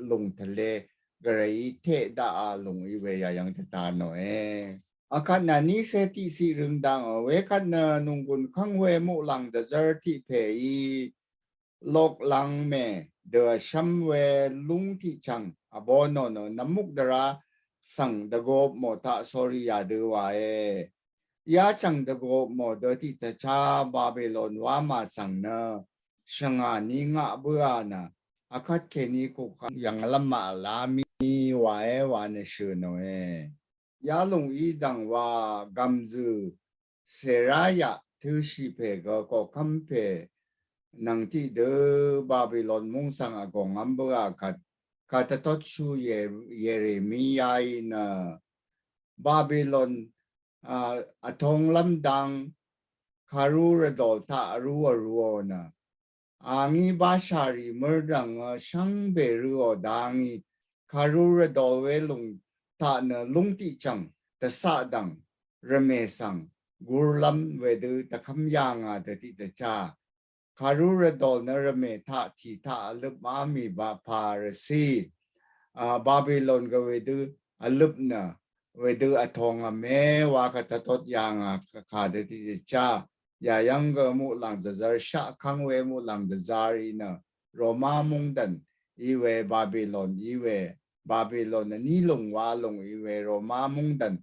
lùng tvle gvrayí teq daqà lùng í we yà yv̀ng tvta nòe. Akvt nø nícé tiqciq røng dvngò wekvt nø nònggùn kv́ng we muqlàng dvzv́r tiq pèí loklang mè dø vshvm we lúng tiqchv̀ng vbonò nø nvmuk dvrá svng dvgop mò taq sórí yadø wàe. Yachv̀ng dvgop mò dø tiqdvchá Babilon wamà svng nø shvngà ní ngaq bǿà nø akvt kèní kukvt yv̀nglv́m màvlá mì wàe wa nø shø̀nòe. Yalùng í dv̀ng wa gv̀mzø̀ Seraya tø̄shì pè gø koqkv́m pè nvng tiqdø Babilon múng svng vgòngv́m bǿà kvt, kà tvtotshú Ye-, Yeremiyaí nø Babilon, a, vtonglv́m dang kàrú rvdòl taq vrú vrúò nø a ngí bashàrì mørdv̀ngø shvngbe rø̄ò dangí kàrú rvdòl we lùng taq nø lúng tiqchv̀ng dvcaq dv̀ng rvmè svng gurlv́m wedø dvkv́m yà ngà dø tiqdvchá. Kàrú rvdòl nø rvmè taq tì taq vløp má mì baq pà rvcí, a, Babilon gø wedø vløp nø wedø vtongvme wa kà tvtot yà ngà kà dø tiqdvchá. Yayv́ng gø muqlàng dvzv́r shaq kv́ng we muqlàng dvzv́r í nø Roma mungdàn í we Babilon í we Babilon vní lùng wa lùng í we Roma mungdàn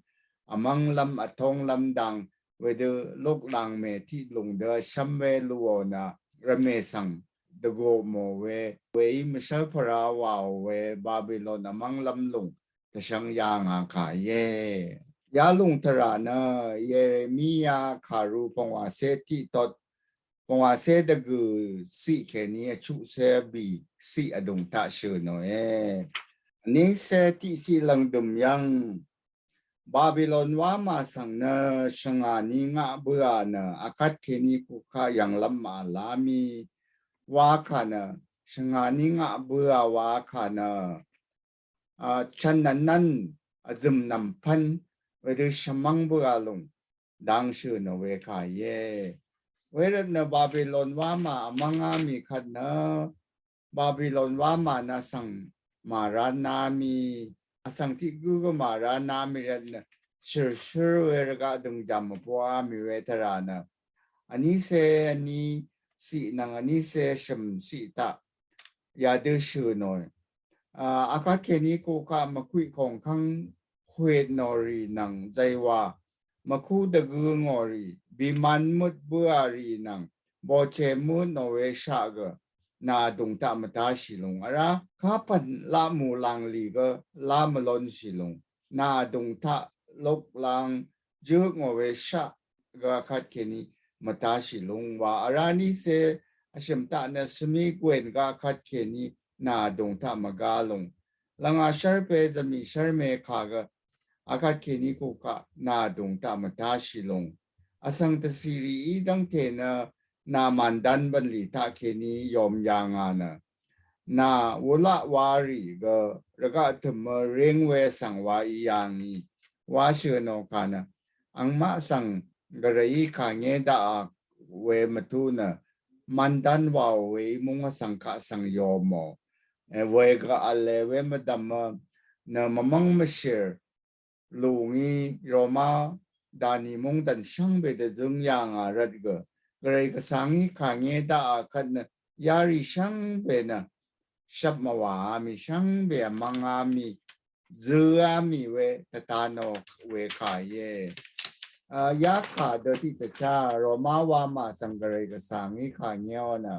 vmv́nglv́m vtonglv́m dang wedø luklang mè tiq lùng dø shvm we luò nø rvmè svng dvgò mò we weí mvshv́l pvrá wàò we Babilon vmv́nglv́m lùng tvshvng yà ngà kà íe. Yalùng tvrà nø Yeremiya kàrú pvngwàcé tiqtot pvngwàcé dvgø̀ ciq kèní vchuqcé bì ciq vdùng taq shø̀nòe. Vnícé tiqciq lv̀ngdø̀m yv́ng Babilon wamà svng nø shvngà ní ngaq bǿà nø akvt kèní kukaq yv̀nglv́m màvlá mì wa kà nø shvngà ní ngaq bǿà wa kà nø a, chv̀n nvnv́n vzø̀m nv̀mpv́n wedø shvmv́ng bǿà lùng dang shø̀nò we kà íe. Wervt nø Babilon wamà vmv́ngá mì kvt nø Babilon wamà nø vsvng màrá ná mì, vsvng tiq gǿ gø màrá ná mì rvt nø shø̀rshǿr we rvgaq dø̀ngjv̀m vbwá mì we tvrà nø vnícé vní ciq nvng vnícé shø̀m ciq taq yadø shø̀nòe. A, akvt kèní kukaq mvkwiq kòngkv́ng hwèt nò rì nvng zàywà mvkú dvgø ngò rì bìman møt bǿà rì nvng bòchè møt nò we shaq gø nà vdùng taq mvtáshì lùng vrá kapv̀n laq mùlàng lì gø lá mvlónshì lùng nà vdùng taq luklang jø̄ ngò we shaq gø akvt kèní mvtáshì lùng wa vrá nícé vshø̀m taq nø svmí gwèn gø akvt kèní nà vdùng taq mvgá lùng. Lvngà shv́rpe zvmì shv́rme kà gø akvt kèní kukaq nà vdùng taq mvtáshì lùng. Vsvng dvcìrì í dv́ngte nø nà màndán bv̀nlì taq kèní yòm yà ngà nø nà wulaq wa rì gø rvgaq tø̀mø ring we vsvng wa í yà ngì wa shø̀nò kà nø angmaq svng gvrayí kà ngé daqà we mvtú nø màndán wàò we í múng vsvng kaq svng yòmò. E, we gø vle we mvdv̀mø nø mvmv́ng mvshìr lù ngí Roma dànì mungdàn shvngbe dvzøng yà ngà rvt gø gvray gvsvng í kà ngé daqà kvt nø yarì shvngbe nø shvp mvwàá mì shvngbe vmv́ngá mì zøá mì we tvtanò we kà íe. A, yakà dø tiqdvchá Roma wamà svng gvray gvsvng í kà ngéò nø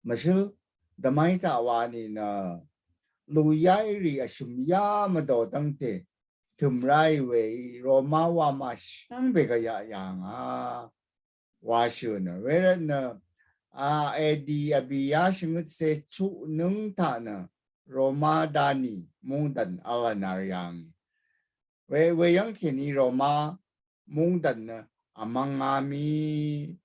mvshǿl dvmv́ng taq wa nìnø lùyáì rì vshø̀m yá mvdò dv́ngte tø̀m ráì weí Roma wamà shvngbe gvyaq yà ngà. wa shø̀n nø. Wervt nø a edi abiyá shvngøt se chuq nøng taq nø Roma dani mungdan alvnar yàngì. We, weyvng kèní Roma mungdan nø amvng ami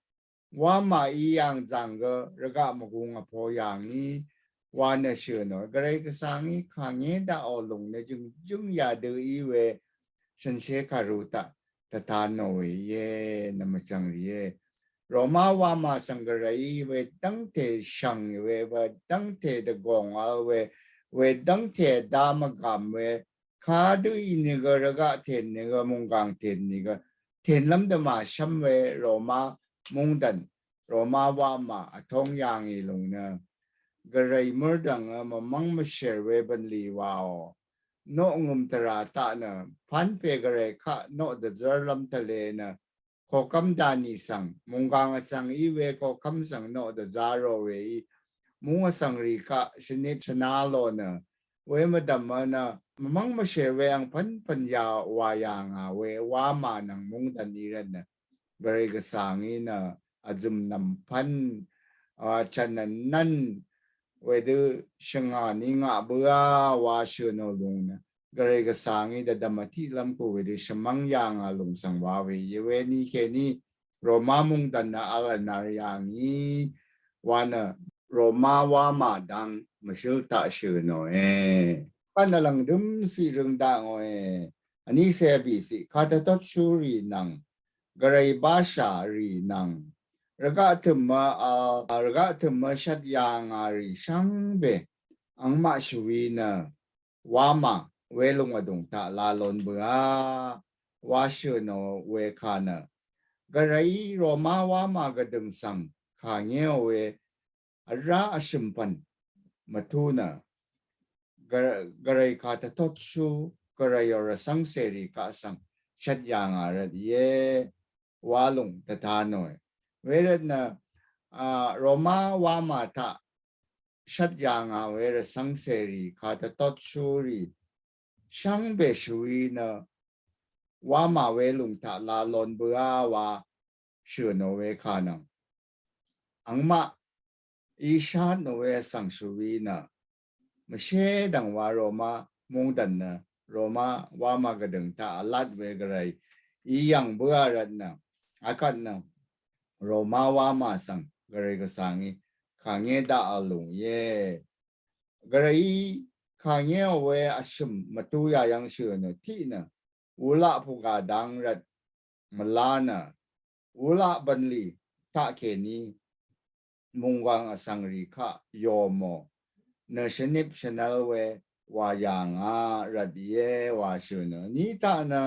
wama í yàng zàng gø rvgaq mvgung apo yàngì wa nø shø̀n nø. Gvray gvsvngí kàngé daqò lùng nø jø̀ngjø̀ng yadø í we shànshe kàru taq tvta nò we íe, nvmvchvng rìe. Roma wama svng Gvray í we dvngte shvng we, we dvngte dvgong al we, we dvngte da mvgam we, kadø í nìgø rvgaq tèn nìgø munggang tèn nìgø tènlv́m dvmà shvm we Roma mungdan, Roma wama vtong yàngì lùng nø Gvray mørdv̀ng mvmvng mvsher we bvnlì waò. Noq ngø̀m tvrà taq nø pvnpe Gvray kaq noq dvzv́rlv́m tvle nø kokvm dani svng munggang vsvng í we kokvm svng noq dvzá rò we í mung vsvng rì kaq shvnip shvna lò nø we mvdv̀m nø mvmvng mvsher we angpvnpvn ya wa yàngà we wama nvng mungdan í rvt nø Gvray gvsvngí nø vzø̀m nvmpvn a chvnvnnvn wedø shvngà ni ngaq bøa wa shø̀n nø lùng nø Gvray gvsvngí dvdvm vtiqlv́m ku wedø shvmvng yàngà lùng svng wa we íe. Weni kèní Roma mungdan nø alvnar yàngì wa nø Roma wama dang mvshøl taq shø̀n nòe. Kaq nø lv̀ngdøm siq røng daq ngòe. Vní se vbì siq kàdvtot shúrì nvng Gvray bashà rì nvng rvgaq tø̀m mv a rvgaq tø̀m mv shvt yàngà rì shvngbe angmaq shvwi nø wama welùng vdùng taq la lon bøa wa shø̀n nò we kà nø Gvray Roma wama gvdø̀ng svng kàngéò we vrá vshø̀m pv̀n mvtú nø Gvray kàdvtot shú Gvray ò rvcv́ng cèrì kaq svng shvt yàngà rvt íe wa lùng tvta nòe. Wervt nø a Roma wama taq shvt yàngà we rvcv́ng cèrì kàdvtot shúrì shvngbe shvwi nø wama welùng taq la lon bøa wa shø̀n nò we kà nvng angmaq í shvt nò we svng shvwi nø mvshe dv̀ng wa Roma mungdan nø Roma wama gvdø̀ng taq vlat we Gvray í yv̀ng bøa rvt nø akvt nø Roma wama svng Gvray gvsvngí kàngé daq vlùng íe. Gvrayí kàngéò we vshø̀m mvtú yàyv́ng shø̀ nø tiq nø wulaq pugà dang rvt mvlá nø wulaq bv̀nlì taqkèní mungwang vsvng rì kaq yòmò nø shvnip shvnvl we wà yà ngà rvt íe wa shø̀ nø. Vní taq nø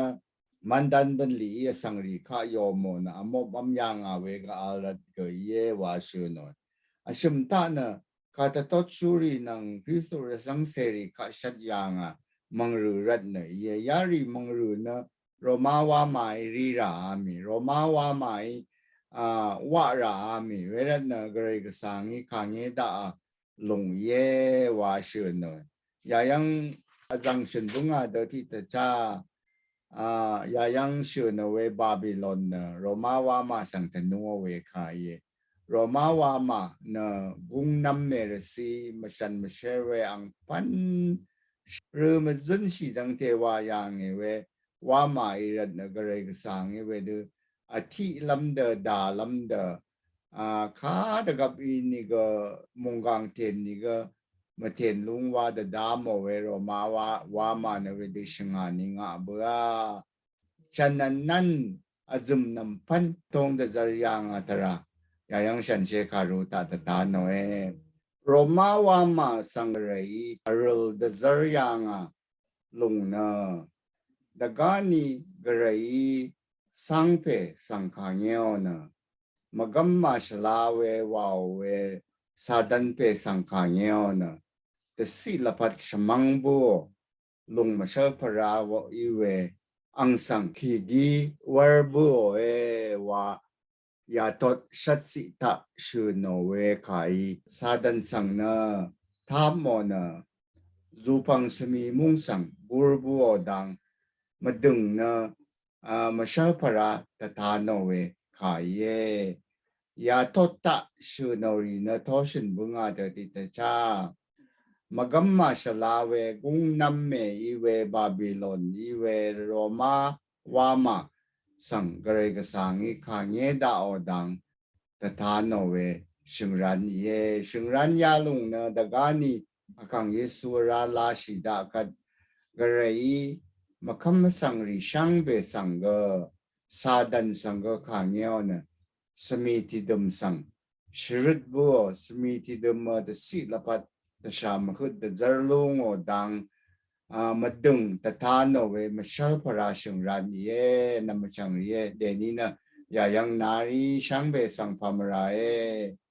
mvndan bv̀nlì í vsvng rì kaq yòmò nø vmop vm yà ngà we gvl rvt gø íe wa shø̀ nø. Vshø̀m taq nø kàdvtot shúrì nvng Kristu rvcv́ng cèrì kaq shvt yà ngà mv̀ngrø̀ rvt nø íe. Yarì mv̀ngrø̀ nø Roma wamà í rì rà á mì. Roma wamà í a waq rà á mì. Wervt nø Gvray Gvsvng í kàngé daq a lùng íe wa shø̀ nø. Yàyv́ng vzv̀ng shø̀n bǿngà dø tiq dvchá a yàyv́ng shø̀ nø we Babilon nø Roma wamà svng tvnúò we kà íe. Roma wamà nø gúngnv́m mèrvcí mvshv̀n mvshér we angpv́n rø mvzǿnshì dvngte wà yà ngì we wamà í rvt nø Gvray Gvsvng í wedø vtiqlv́m dø dalv́m dø a kadvgvp í nìgø mùnggàng tèn nìgø mvtèn lúng wa dvdá mò we Roma wamà nø wedø shvngà ni ngà bǿà. Chv̀n vnv́n vzø̀m nv̀mpv́n tong dvzvr yà ngà tvrà yàyv́ng shànshér kàru taq dvdá nòe. Roma wamà svng Gvrayí vrø̀l dvzvr yà ngà lùng nø dvgáni Gvrayí cáng pè svng kàngéò nø mvgv́m màshvla we wàò we Satan pè svng kàngéò nø dvciq lvpat shvmv́ng bǿò lùng mvshv́l pvrá í we ang svng kìgí wv́r bǿòe wa yàtot shvtciq taq shø̀ nò we kàí Satan svng nø tap mò nø zùpv̀ng svmi múng svng gur bǿò dang mvdø̀ng nø a mvshv́l pvrá dvta nò we kà íe. Ya tot taq shø̀nò rì nø toshø̀n bøngà dø tiq dvchá mvgvm màshvla we gúngnvm mè í we Babilon í we Roma wamà svng gvray gvsvng í kà nge daqò dang dvtanò we shø̀ngran íe. Shø̀ngran yalùng nø dvgani vkàng Yesu vrá lashì daq kvt gvray í mvkvm vsvng rì shvngbe svng gø Sadan svng gø kà ngeò nø svmi tìdøm svng shvrøt bøò, svmi tìdøm mø dvciq lvpat dvshà mvhøt dvzvr lúngò dang a, mvdø̀ng dvtanò we mvshv́l pvrà shø̀ngran íe, nvmvchv̀ng rìe, dèní nø yàyv̀ng nari shvngbe svng pàmvràe.